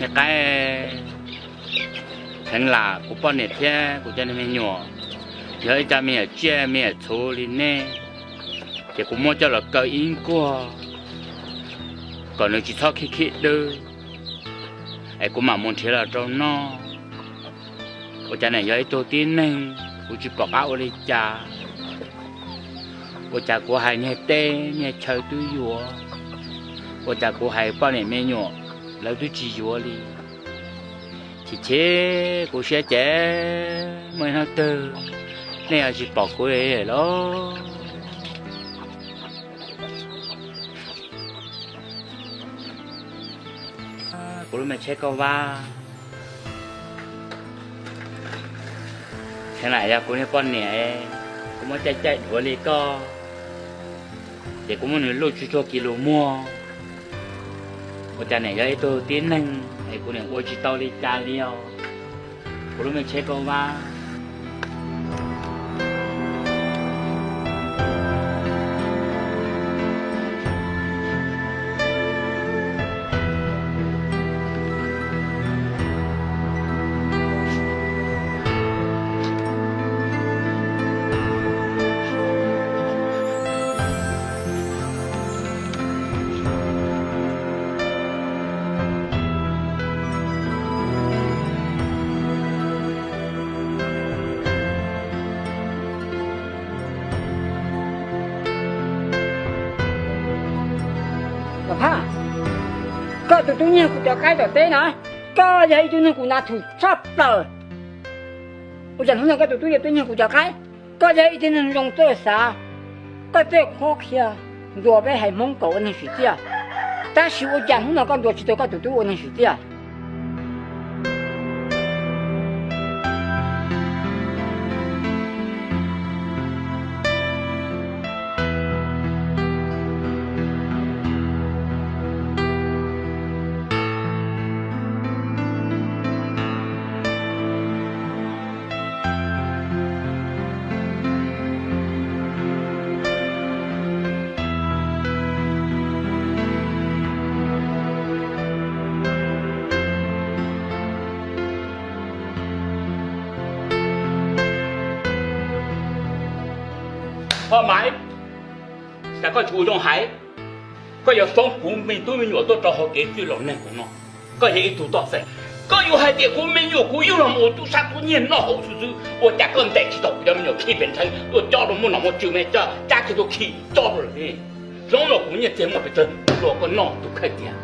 Niam Qaib, kheev lam kuv poj niam thiab kuv cov niag me nyuam yog ib co me nyuam tsiaj me nyuam txhuv li nej, ces kuv muab coj los kaw ib nkuaj kom nws tsis txhob khib khib dwb, es kuv mam mus nrhiav los rau noj. Ua cas nim yog ib tug tib neeg kuv tsis pom qab ua li cas. Ua cas kuv hais niag teb niag chaw twb yuav, ua cas kuv hais poj niam me nyuam lawv twb tsis yuav li. Chim chim kuv siab ces muaj ib hnub twg nej yuav tsis pom kuv li los. Kuv lub me tsheb kauj vab, kheev lam yog kuv niag poj niam, kuv muab caij caij dhuav li koj, ces kuv muab nws luj tsuj tsuag kis lus muag. Ua cas nim yog ib tug tib neeg es kuv nim ua tsis tau li cas li os. Kuv lub me tsheb kauj vab. Nom Phaj, koj tus tub nyiag kuv cov qaib tom teb na, koj yog ib tug neeg kuv hwm tshaj plaws. Ua cas hnub no koj tus tub yuav tuaj nyiag kuv cov qaib? Koj yog ib tug neeg zoo txawj xav, koj txawj qhuab qhia, ntuas peb haiv Hmoob kom ua neeg sim txiaj, tab sis ua cas hnub no koj ntuas tsis tau koj tus tub ua neeg sim txiaj? Ho Maiv, cas koj tsis ua zoo hais? Koj yuav foob kuv me tub me nyuam tuaj rau hauv kev txwj laus neeg no, koj yog ib tug toj xeem. Koj yuav hais tias kuv me nyuam kuv yug los mus ua tub sab tub nyiag noj haus xwb xwb, ua cas koj ntes tsis tau kuv cov me nyuam khib pem ntsheeb tuaj cob rau muaj nom muaj tswv me coj cab kiag tuaj khi cob rau lawm ne? Hnub no kuv nyiaj txiag muaj pes tsawg kuv los koj noj tus kheej tiag.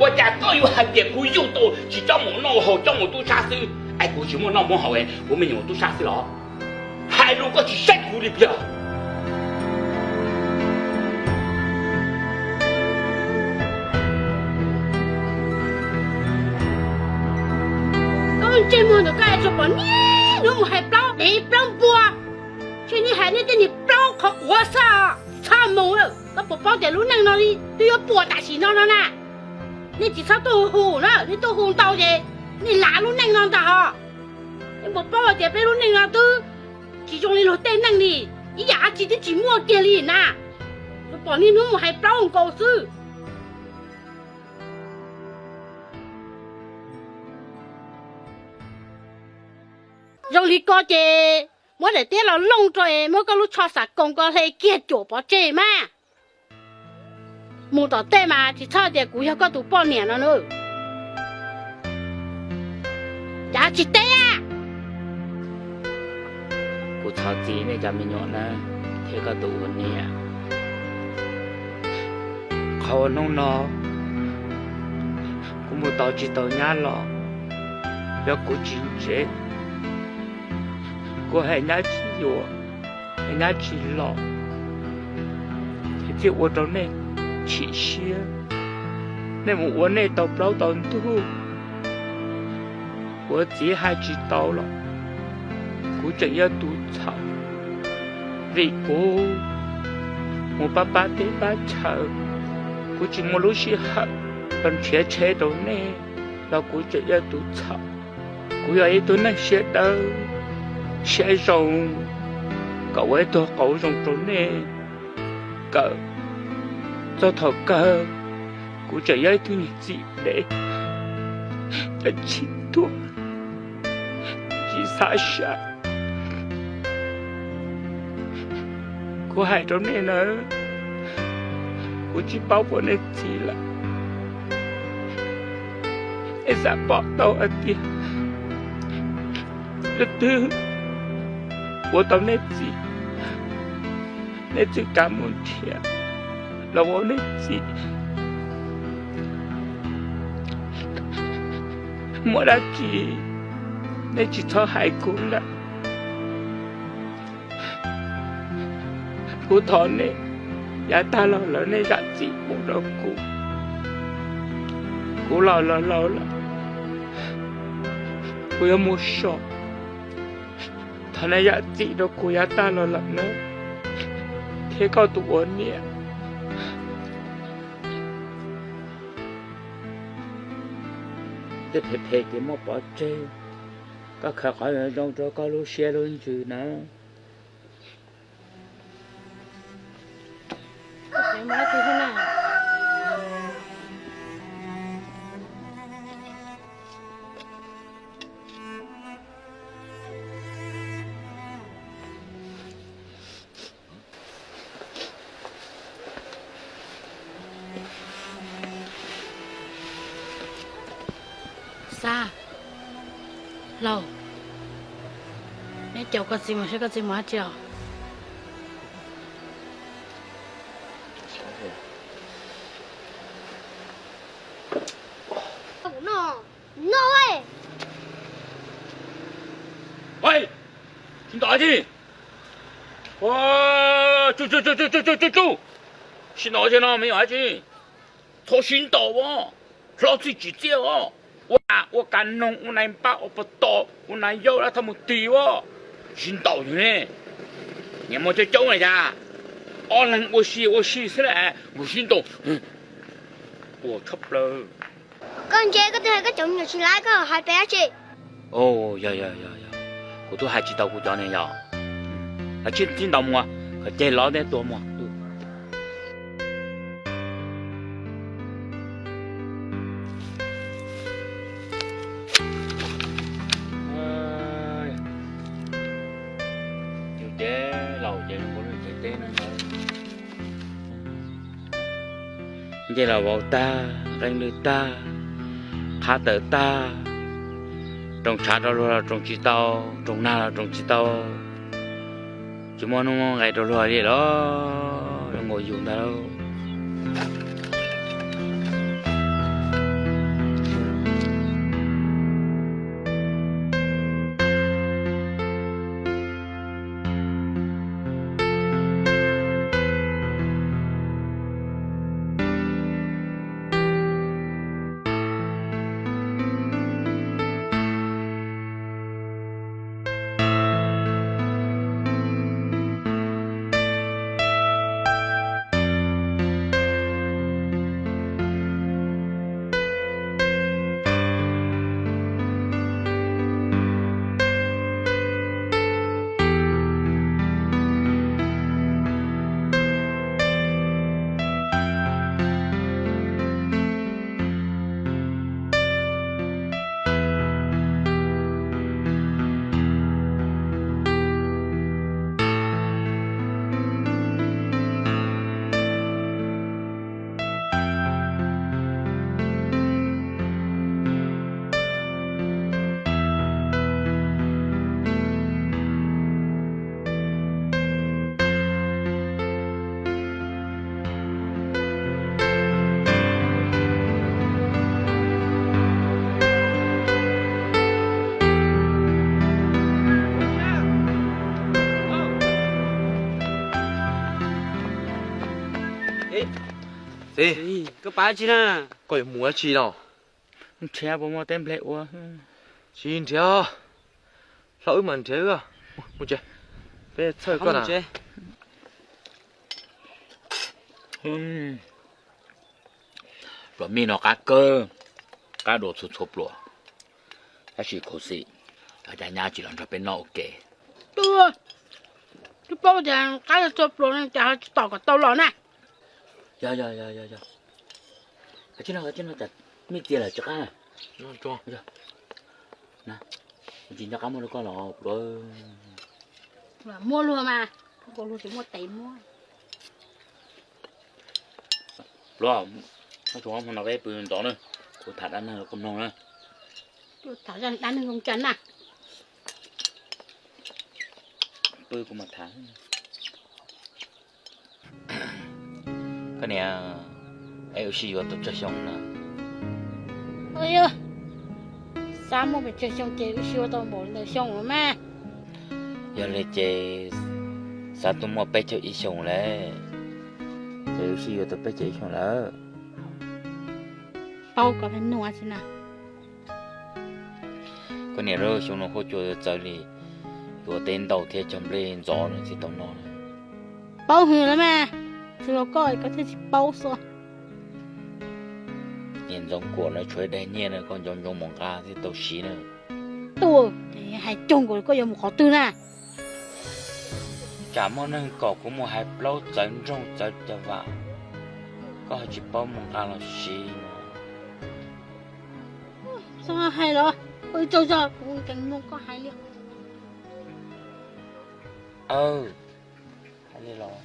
Ua cas koj yuav hais tias kuv yug tau tsis cob mus noj haus cob mus tub sab xwb, es kuv tsis muaj noj muaj haus, kuv me nyuam tub sab xwb los? Hais lus koj tsis saib kuv li pliag. Koj ntsej muag ntawm koj es tsuas pom niaj hnub mus hais plaub dev plaub npua, ntshe nej hais nej tej niag plaub qhov quav xwb. Txhob mus lawm, koj puas paub tias lub neej no li twb yuav puas tam sim no no na? Nej tsis txhob tuaj hu na, nej tuaj hu ntau ces nej lav lub neej no ntag hos. Nej puas paub hais tias peb lub neej no twb tsis zoo li luag tej neej li, ib yam dab tsi twb tsis muaj kiag li na. Tsuas pom niaj hnub mus hais plaub nkaus xwb. Zoo li ko ces muab daim tiab los looj rau es muab koj lub tsho xav koos ko hle kiag cuam pov tseg mas. Mus tom tej mas tsis txhob tias kuv yog koj tus poj niam no na. Cas tsis teb? Kuv thov txim nej cov me nyuam na, thiab koj tus ua niam. Qhov uas hnub no kuv mus tos tsis tau nyab los, yog kuv tsis ntsev, kuv hais nyab tsis yuav, hais nyab tsis los, thiaj ua rau nej chim siab. Nej mus ua nej tau plaub tau ntug, ua txiv hais tsis tau los kuv tseem yog tus txhaum, vim kuv mus pab pab teb pab chaw, kuv tsis muaj lub sij hawm los nrhiav tsheb rau nej los kuv tseem yog tus txhaum. Kuv yog ib tug neeg siab dawb siab zoo, kom ua ib tug qauv zoo rau nej kawm, txog thaum kawg kuv tseem yog ib tug niag txim dev. tsis tuaj, tsis xav saib. Kuv hais rau nej na, kuv tsis paub ua nej txiv lawm. Nej xav pom tau hais tias leej twg ua tau nej txiv, nej txawm kav mus nrhiav los ua nej txiv. Muaj dab tsi nej tsis txhob hais kuv lawm. Kuv thov nej, yav tag los lawm nej zam txim mus rau kuv. Kuv los laus laus lawm, kuv yuav mus so. Thov nej zam txim rau kuv yav tag los lawm na, thiab koj tus ua niam. Tej phem phem ces muab pov tseg, koj khaws qhov zoo rau koj lub siab lub ntsws na. Xab, Lauj, neb caum koj txiv mus seb koj txiv mus dab tsi os. Ua, tsis ntaus dab tsi. Ua, tsu, tsu, tsu, tsu, tsu, tsu, tsu. Sib ntaus dab tsi no me nyuam dab tsi? Txhob sib ntaus os, hlob txwj tsim txiaj os. Ua, ua kav noog, ua nais npab, ua pov tom, ua nais yau dab thaj mus tis os. Sib ntaus yog ne. Niam muaj coob coob na cas, ob leeg ua si ua si xwb na, mus sib ntaus. Ua tshaj plaws. Koj ntse, koj twb hais koj cov me nyuam tsis laib, koj hais pem dab tsi? Yog, yog, yog, yog, kuv twb hais tsis tau kuv cov ne yog. Sib ntaus mus, kom ceg lov neb tua mus. Ces laus ces zoo nkaus li tsev teb no ntag. Ncej los vauv tag, nqeeb lwj tag, qhab tawm tag, roos tshav rau luag los roos tsis tau, roos nag los roos tsis tau, tsis muaj nuj muaj nqes rau luag li los zoo nkaus yus ntag lauj. Txiv, koj pab tsi na? Koj yuav mus dab tsi no? Nrhiav puas muaj teb nplej ua. Tsis nrhiav, hlob wb mas nrhiav wb. Mus tsev, peb txhawj koj na. Pluas mij no qab kawg, qab dua txhua txhua pluas, tab sis khuv xim cas nyab tsis los nrog peb noj ua ke. Twb paub tias qab txhua pluas no cas ho tsis tom kom tau los na. Yog, yog, yog, yog, yog. Koj tsis noj, koj tsis noj, cas mij txia lawm tsis qab na. Tsis nco qab muab rau koj los pluav. Muab luag mas, luag tsis muaj tes muab. Pluav, hmo no peb pw ntxov na, kuv tham dab neeg rau koj mloog na. Tham dab neeg zoo cas na? Pw kuv mam tham. Koj niam, es wb sib yuav tau tsawg xyoo na? Xav muaj pes tsawg xyoo ces wb sib yuav tau npaum li ntawd xyoo lawm mas. Yog li ces xav tuaj muaj peb caug ib xyoos lawm, ces wb sib yuav tau peb caug ib xyoos lawm. Paub koj pheej nug xwb na. Koj niam, xyoo no huab cua txawv li, yuav teb ntau thiab cog nplej ntxov no tsis tau noj. Paub hwv lawm mas, tsuas yog koj koj thiaj tsis paub xwb. Niam Ntxoov Kuam no tshuav ib daig nyiaj no koj nco ntsoov mus nqa thiaj tau siv na. Tuaj, hais cuag nkaus koj yuav mus qhov twg na? Tsam muaj neeg kom kuv mus hais plaub txawv nroog txawv cov vam, koj ho tsis paub mus nqa los siv. Txhob hais los, ua tsaug zog, kuv tseem mloog koj hais li. Aw, hais li los.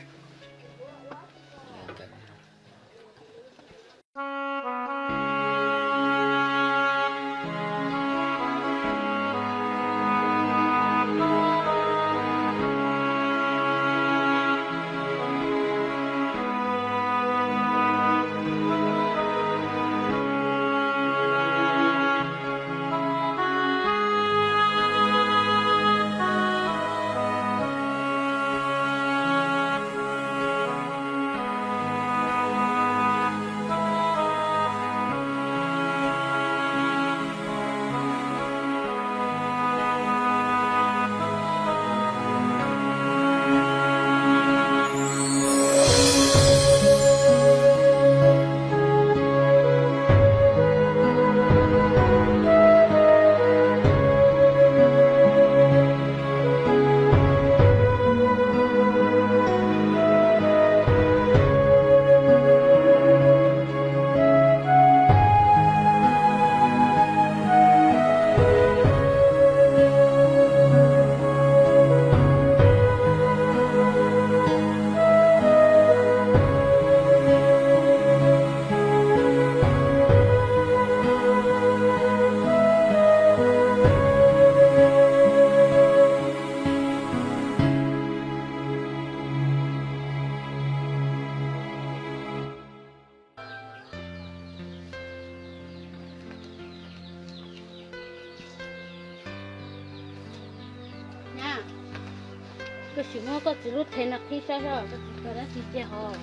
Koj sim muab koj txiv lub thev no qhib saib seb koj txiv kawg dab tsi cia hos.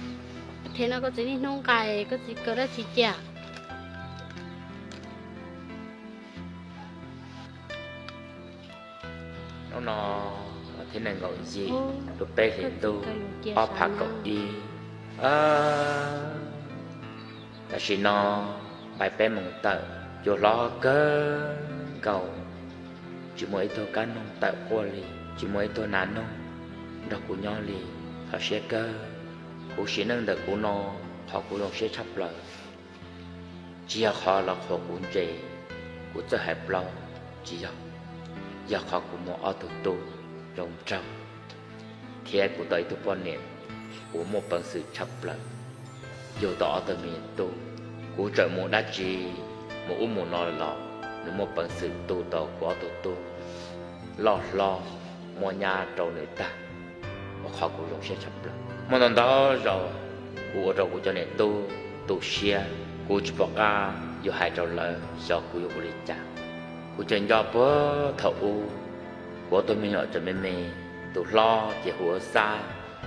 Thev no koj txiv niaj hnub nqa, koj txiv kawg dab tsi cia? Hnub no thiab nees nkaum yim lub peb hlis ntuj ob phav kaum ib. Tam sim no nqaij peb moos tawm, cua hlob kawg nkaus, tsis muaj ib tug kab noog tawm quaj li, tsis muaj ib tug nas noog nrog kuv nyob li. Kho siab kawg, kuv sim neej ntawm kuv no, qhov kuv zoo siab tshaj plaws tsis yog qhov los qhuas kuv ntse, kuv txawj hais plaub, tsis yog, yog qhov kuv muaj ob tug tub zoo nraug, thiab kuv tau ib tug poj niam uas muaj peev xwm tshaj plaws yug tau ob tug me tub. Kuv txawm mus dab tsi, mus ub mus no los nws muaj peev xwm tu tau kuv ob tug tub loj hlob, muab nyab rau nws tag, ua qhov kuv zoo siab tshaj plaws. Muaj ntau ntau zaus kuv ua rau kuv cov niam tub tu siab, kuv tsis pom qab yuav hais rau lawv xyov kuv yuav ua li cas. Kuv tseem nco puag thaum ub, kuv ob tug me nyuam tseem me me, tus hlob ces hu ua Xab,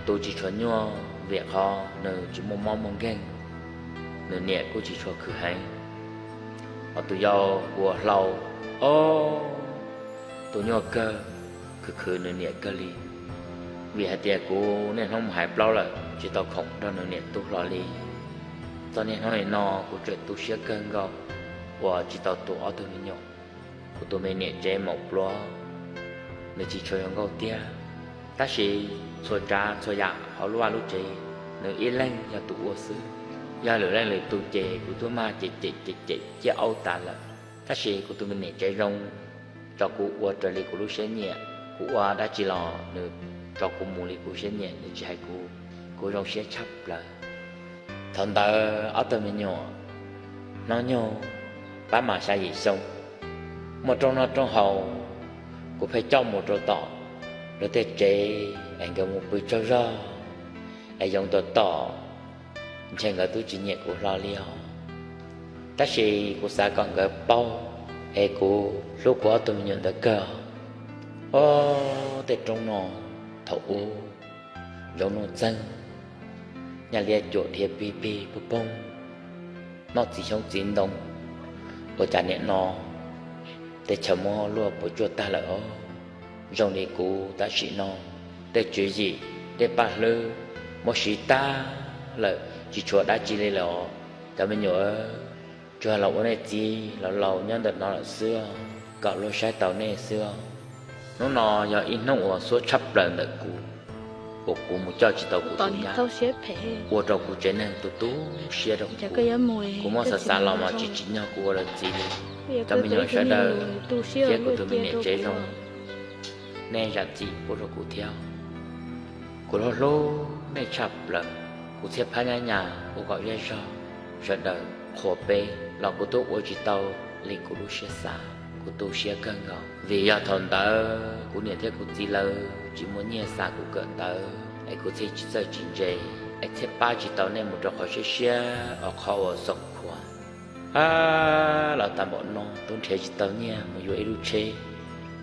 tu tsis tshua nyuaj vim qhov nws tsis muaj mob muaj nkeeg, nws niam kuj tsis tshua khwv heev. Ho tus yau hu ua Hlau, o, tu nyuaj kawg, khwv khwv nws niam kawg li. Vim hais tias kuv niaj hnub mus hais plaub lawm, tsis tau khoom nrog nws niam tu hlo li. Txog niaj hnub no kuv tseem tu siab kawg nkaus uas tsis tau tu ob tug me nyuam. Kuv tus me niam tsev maum pluav, nws tsis tshua zoo nkauj tiag, tab sis txhua tsav txhua yam hauv lub vaj lub tsev nws ib leeg yog tus ua xwb. Yog lwm leej lwm tus ces kuv twb maj cem cem cem cem ciaj aub tas lawm. Tab sis kuv tus me niam tsev zoo, tso kuv ua raws li kuv lub siab nyiam, kuv ua dab tsi los nws tso kuv mus li kuv siab nyiam, nws tsis hais kuv, kuv zoo siab tshaj plaws. Thaum ntawd ob tug me nyuam hnub nyoog pab mam xya yim xyoo, muaj rooj noj rooj haus, kuv pheej coj mus rau tom lawv tej tsev es nkawd mus pw tsaug zog es yoov tom tom, ntshe nkawd twb tsis nyiam kuv hlo li os. Tab sis kuv xav kom nkawd paub es kuv hlub kuv ob tug me nyuam ntawd kawg. Ob tej roob no thaum ub zoov nuj txeeg, nyaj liab cuam dhia pig pig pog poog, noj txiv xyoob txiv ntoo, ua cas nim no tej chaw muab luaj puas tsuaj tag lawm os. Zoo li kuv tam sim no tej tswv yim tej paj hlwb muab siv tag lawm, tsis tshuav dab tsi li lawm os. Cov me nyuam, tsuas los ua nej txiv laus laus nyob ntawm no lawm xwb, kom luag saib tau nej xwb. Hnub no yog ib hnub uas xuab tshaj plaws ntawm kuv, uas kuv mus coj tsis tau kuv tus nyab, ua rau kuv tsev neeg tu tu siab rau kuv. Kuv muab xav xav los mas tsis tsim nyog kuv ua lawv txiv li. Cov me nyuam sawv daws thiab kuv tus me niam tsev zoo, nej zam txim pub rau kuv thiab. Kuv hlub hlub nej tshaj plaws. Kuv txhiaj phab nyab nyas ua kom zej zog sawv daws qhuas peb los kuv twb ua tsis tau li kuv lub siab xav, kuv tu siab kawg nkaus. Vim yog thaum ntawd kuv niam thiab kuv txiv lawv tsis muaj nyiaj xa kuv kawm ntawv es kuv thiaj tsis txawj tsis ntse, es thiaj pab tsis tau nej mus rau qhov siab siab os, qhov uas xoom khuav. Ab, los tag npaum no twb nrhiav tsis tau nyiaj mus yuav ib lub tsheb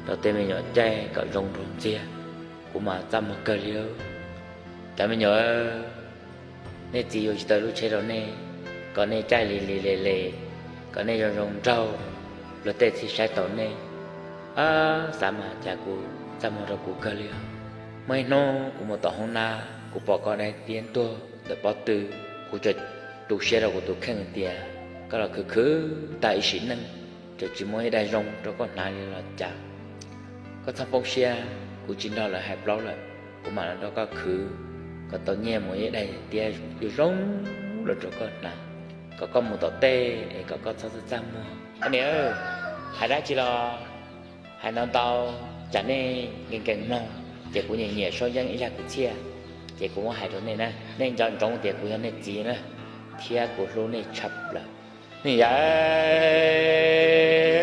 rau tej me nyuam caij kom zoo nraug ntxiag, kuv mas txaj muag kawg li. Cov me nyuam, nej txiv yuav tsis tau lub tsheb rau nej, kom nej caij li li le le, kom nej zoo zoo nraug, luag tej thiaj saib tau nej. Ab, xav mas cas kuv txaj muag rau kuv kawg li os. Muaj ib hnub kuv mus tom hoob nab, kuv pom koj dai tiab ntuag ntawm pob tw, kuv txawm tu siab rau kuv tus kheej tias koj los khwv khwv tag ib sim neej, txawm tsis muaj ib daim zoo rau koj hnav li los cas. Koj txhob poob siab, kuv tsis nrog lawv hais plaub lawm, kuv mam los nrog koj khwv kom tau nyiaj mus ib daim tiab zoo zoo los rau koj hnav, kom koj mus tom tej es kom koj txhob txaj txaj muag. Koj niam, hais dab tsi los hais ntau ntau, tsam nej nkees nkees mloog, ces kuv nyiam nyiam saub yeeb ib zaj kwv txhiaj, ces kuv muab hais rau nej na, nej nco ntsoov tias kuv yog nej txiv na, thiab kuv hlub nej tshaj plaws. Niam yawm,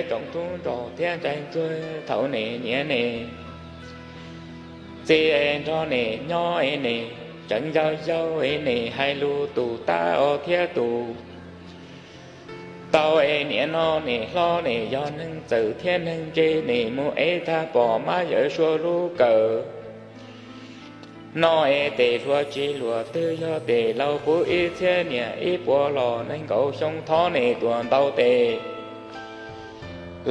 tsoom tub ntxhais thiab ntxhais ntsuag, thaum nim niam ne, txiv es nrog nim nyob es nim tseev yau yau es nim hais lus tus tab os thiab tus tau es niam no nim hlob nim yog neeg txawm thiab neeg ntse, nim mus ev tag pom mab yawm suab lub kawm no es tes hluas tsis luag twg, yog tes laus puv ib txhiab niam ib puas los nees nkaum xyoo, thov nim tuam ntau tes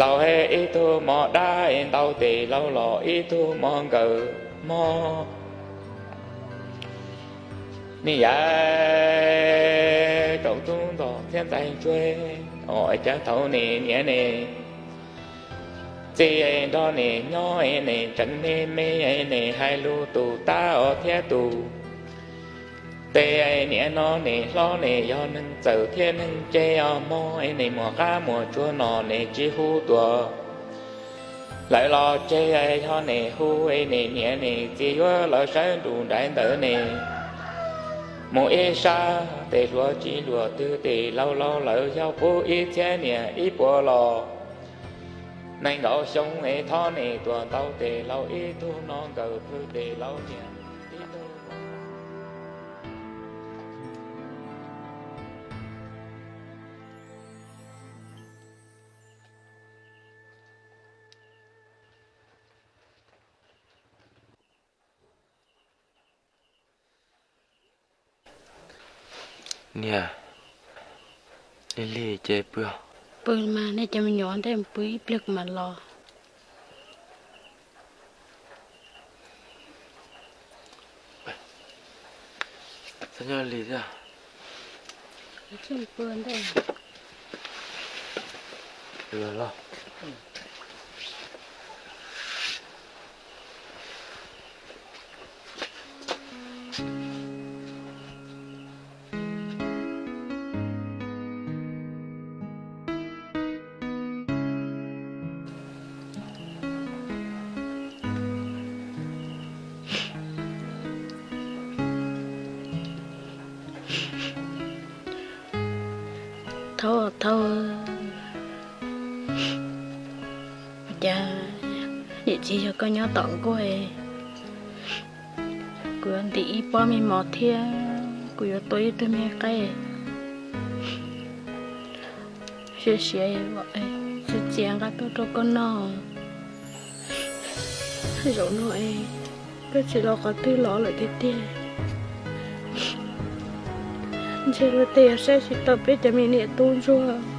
laus es ib tug mos dab es ntau tes laus los ib tug mos nkawm mog. Niam yawm, tsoom tub ntxhais thiab ntxhais ntsuag, os cas thaum nim niam ne, txiv es nrog nim nyob es nim tseev me me es nim hais lus tus tab os thiab tus tes, niam no nim hlob nim yog neeg txawm thiab neeg ntse os mog, es nim muam qab muam tsuag no nim tsis hu tuam lawv los tseg, yog nim hu es nim niam nim txiv yuav lawv sawv nrug nraim ntawd nim mus ib sab, tes hluas tsis luag twg, tes laus laus lawm yog puv ib txhiab niam ib puas los nees nkaum xyoo es thov nim tuam ntau tes laus ib tug no nkawm pw tes laus niam ib tug. Niam, lig lig ces pw. Pw mas, nej cov me nyuam ntej pw ib pliag kuv mam los. Txhob nyob lig thiab. Thaub, Thaub, cas niam txiv yog koj nyob tom nkuaj, kuv yuav ntim ib pob me mov thiab kuv yuav tua ib tug me qaib siav siav, txias txias nqa tuaj rau koj noj. Zaum no es koj tsis los qhov twg los lawm tiag tiag. Ntshe luag tej yuav saib tsis taus peb cov me niam tub ntsuag.